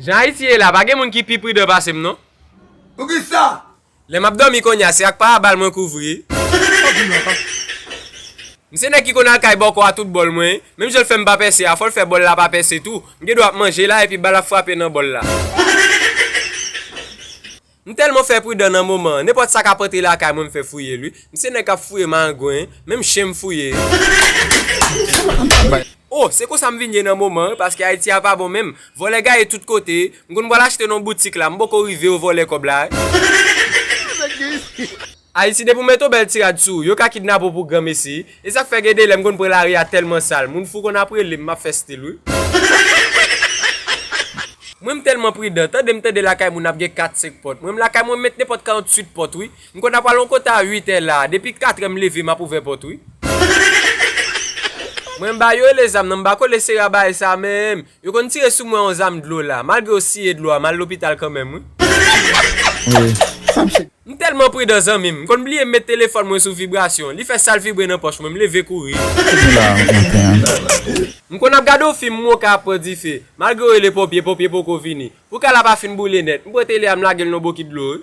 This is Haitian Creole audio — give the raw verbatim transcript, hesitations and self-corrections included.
Jan Ayiti ye la, pa gen moun ki pi pridan pase m non. Poukisa? Lè m ap dòmi kounye a, se ak parabal mwen kouvri. M se nèg ki konn al kay bòkò a tout bòl mwen. Menm jan l fè m pa pèse a, fò l fè bòl la pa pèse tou. M gen dwa ap manje la epi bal ap frape nan bòl la. M tèlman fè pridan nan moman an, nenpòt sa k ap antre lakay mwen m fè fouye l wi. M se nèg k ap fouye marangwen, menm chen m fouye. Oh, se konsa m vin ye nan moman an, paske Ayiti a pa bon menm. Vòlè gaye tout kote. M konn pral achte nan boutik la, m poko rive yo vòlè kòb la. Ayiti depi w mete yon bèl ti rad sou ou, yo ka kidnape w pou granmesi. E sa k fè gen de lè m konn pran lari a tèlman sal, moun fou konn ap rele m, m ap fè stil wi. Mwen m tèlman pridan, tande m tande lakay moun ap gen kat senk pòt. Mwen m lakay mwen m met nenpòt karanntuit pòt wi. M konn ap pral yon kote a uit è la, depi katrè m leve m ap ouvè pòt wi. Mwen m ba yo rele zam nan, m pa kole sere a bagay sa menm. Yo konn tire sou mwen yon zam dlo la, malgre yo siye dlo a, m al lopital kanmenm wi. M tèlman pridan zanmi m, m konn bliye m met telefòn mwen sou vibrasyon, li fè sa l vibre nan pòch mwen, m leve kouri. M konn ap gade yon fim, m wè yon kay ap pran dife, malgre yo rele ponpye, ponpye poko vini. Pou kay la pa fin boule nèt, m pran tele a m lage l nan bokit dlo wi.